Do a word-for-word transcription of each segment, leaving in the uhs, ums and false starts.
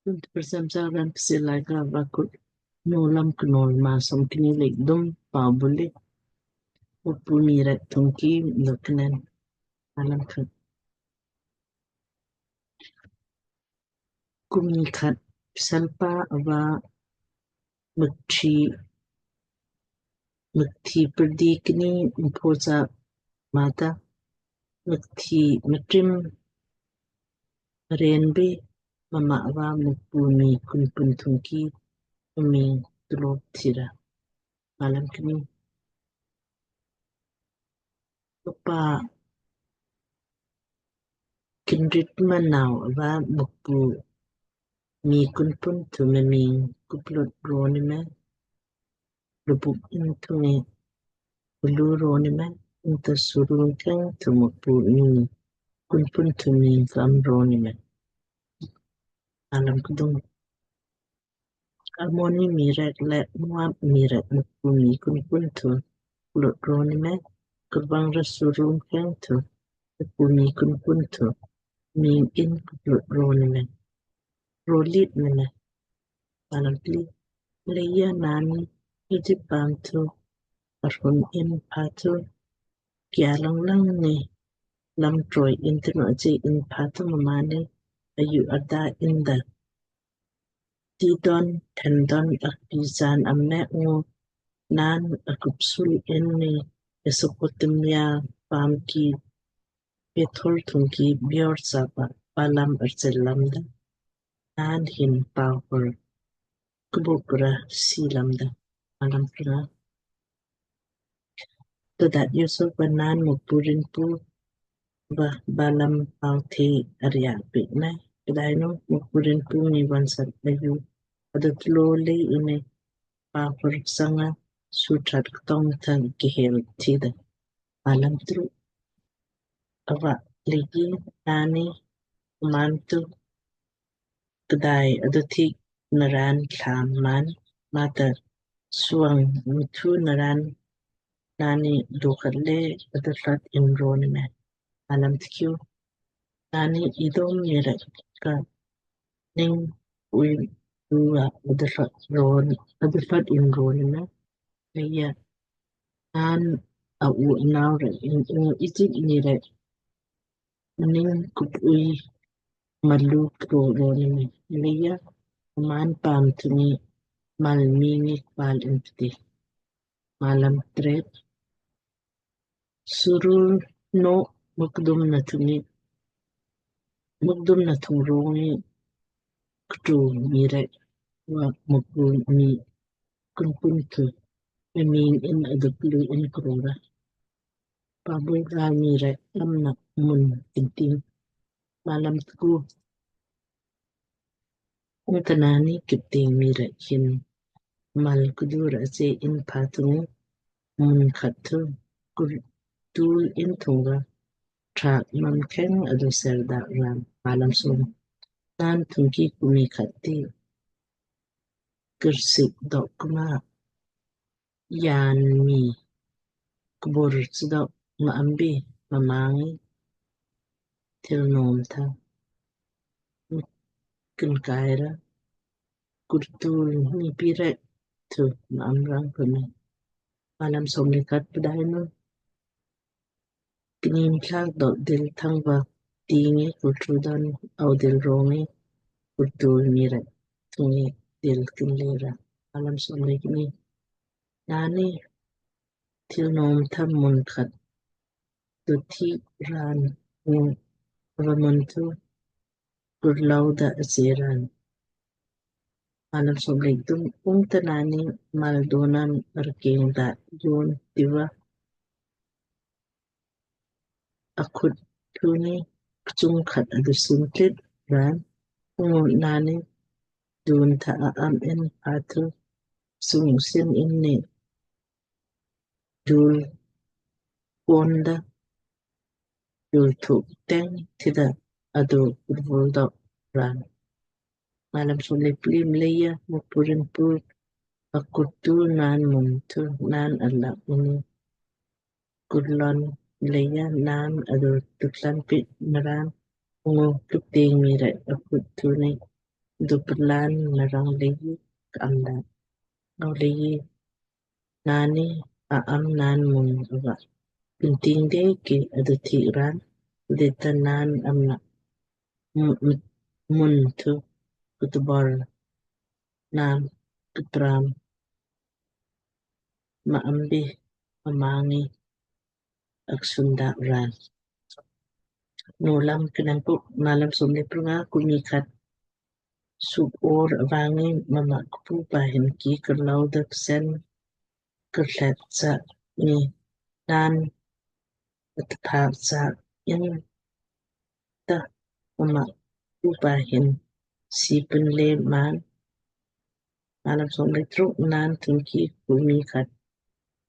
Tun tprcham sa ran psi laika vakut Nowlam Knowl maa somkni lei kdum. Pau buli Mukpu mii rek thungki mdo knen. Alam khat. Kum khat pselpa ava mukthi, mukthi prdikni mposa mata mukthi mtrim renbi mama ava Mukpu mii kunpun thungki mii tulop thira. Alam kni. Upa kinrit manau ava Mukpu mii kunpun thu mmiing kuplut roni me. Lubuk in thungi ulu roni me. Inta surung keng thu Mukpu mii kunpun thu mii kam roni me. Alam kdum. Amoni mii rek le Moab mii rek Mukpu mii kunpun thu lut roni me. Kurbang ra surung keng thu Mukpu mii kunpun thu mii in kuplut roni me. Rolit ni me. Alam pli. Leia nani Ijip paam thu arhun in patu kia lang lang ni lam troi in tinu aji in patu mmaanni ayu arda inda. Tidon tendon akpisan amme ungu naan akupsul inni Mesopotamia paam ki Pethor thungki Beor chapa Balaam archel lamda. Naan hin pau hur kbuk ra si lamda. Alam prnga. Tudat Yosua va naan Mukpu rinpu va Balaam pau the arya pikna. Pdainu Mukpu rinpu ni vansat ayu adut lo le ine pau hur sanga sutrat ktong thang kihel thida. Alam tru. Ava legi nani mantu kdai aduthik naran thlam man mata suang muthu naran nani dokhat le aduthat in roni me. Alam tkiu. Nani Idom mii rek ka ning ui ua aduthat roni, aduthat in roni me. Leia naan a u nau rek in u Ijip mii rek ning kup ui malu kro roni me. Leia man paam thungi mal mii ni kpal in pti. Alam tret. Suru no mukdum na thungi mukdum na thung rongi ktu mii rek va Mukpu mii kunpun thu mmiing in aduplu in krora. Pabul gal mii rek amna mun kinting. Alam tku. Ungta nani kipting mii rek hin mal kudur ache in patu mun khat thu kurtul in thunga trak mam kheng adu serda ram. Alam som. Naan thungki kumi khat ti kursik dok kma yan mii kbur sdok ma ambi ma mangi til nom tha kin kaira kurtul mii pirek thu ma amrang kuni. Alam som le khat. Pdainu knim thlak dok dil thang va tingi kultru dan au dil rongi kurtul mii rek thungi dil kin lera. Alam som le kni. Nani til nom tham mun khat duthi ran ung va mun thu kurlau da ache ran. Alam som le kthum. Ungta nani mal donan arking da yon tiva akhut thuni kchung khat adu sin tlit ran ungu nani dun tha a am in patu sung sin in ni dul konda dul thuk teng tida adu kurvul dok ran. Alam som le pli. Mleija Mukpu rinpu akhut tu naan mun thu naan alak uni kurlon leija naan adu tuklan pit naran ungu kipting mii rek akhut thuni du plaan narang leiji ka am da. Nau leiji naanni a am naan mun ava pinting de ki adu thi raan, dita naan am na mun thu kutubor naan kutram ma ambi amangi aksunda raan. Nowlam knem puk malam somni prunga kumi khat suk or avangi mama kpu pahin ki kerlau dak sen kerlet sa ni naan atpha sa in ta mama kpu pahin si pun le man. Malam somni truk naan thungki kumi khat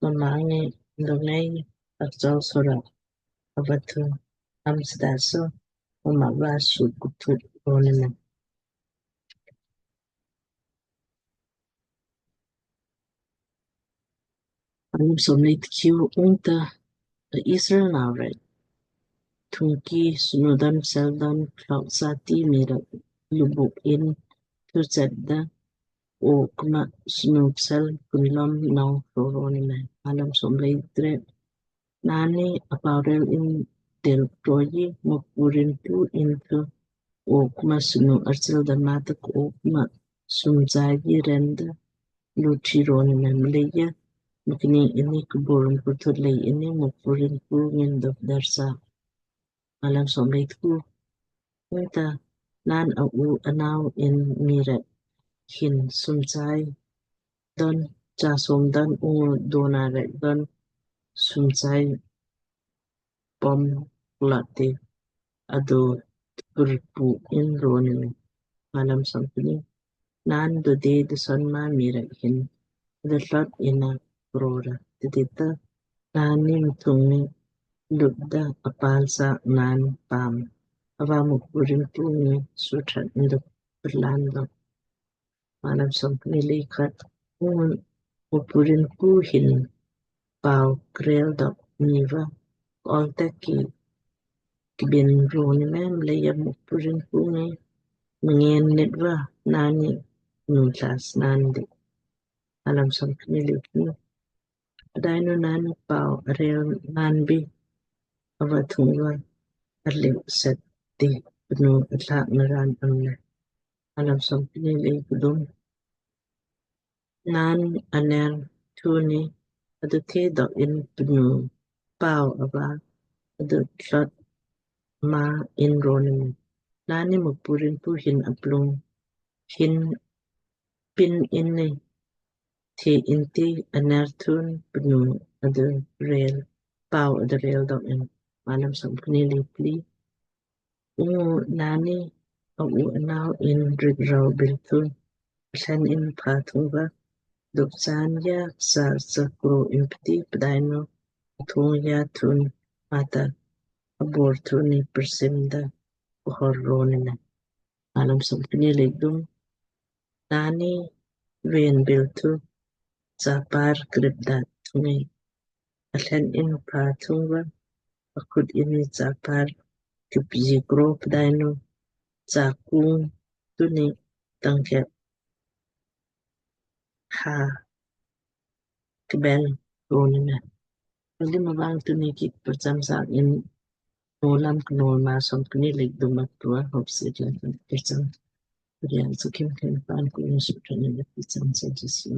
mama ngi dongai akchol sora avathu am sdaso mama va suk kutut ronina. Malam somni tkiu ungta Israel nau rek thungki snu dan sel dan klok sati mira lubuk in tu chet da o kma snu sel kunlam nau roroni me. Malam somni tret naanni apaurel in del kroji Mukpu rin pu in tu o kma snu arsel da matak o kma sumjaji renda luthi roni me mleija mukni ini kubur purthut lei ini Mukpu rin pu ngin dok darsa. Malam somni tku ungta naan a u anau in mira hin sumjai don cha som don ungu dona rek don sumjai pom klati adu purpu in roni me. Malam somni naan dode de son ma mira hin de lot ina rora tidita naanni mthung ni lupda apal sa naan pam ava Mukpu rin pu ni suthat ndu perlan do. Malam somni le khat ungu Mukpu rin pu hin pau krel dok niva ol taki kibin roni me mleija Mukpu rin pu ni mngen nit va naanni nutlas naan di. Malam somni le kni pdainu naanni pau arel naan bi ava thung va arlek set di pnu atlak naran amne. Malam somni le kdum naan aner thuni adu the dok in pnu pau ava adu tlot ma in roni me. Naanni Mukpu rin pu hin aplung hin pin in ni the inti aner thun pnu adu rel pau adu rel dok in. Malam somni le pli ungu naanni a u anau in rik rau bil thun thlen in pha thung va dok chaan ya sa sa kro in pti pdainu thung ya thun mata abor thuni persim da hor roni me. Malam somni le kdum naanni ven bil thu chapar krip da thungi athlen in pha thung va akut ini chapar kipji kro pdainu chakung tuni tangke ha kbel roni me. Kali mabang tuni ki percham sa in Nowlam knol ma somni le kdum mat tua hop se klan percham. Riang sukim ken pan ku sutran le percham sa Jisu.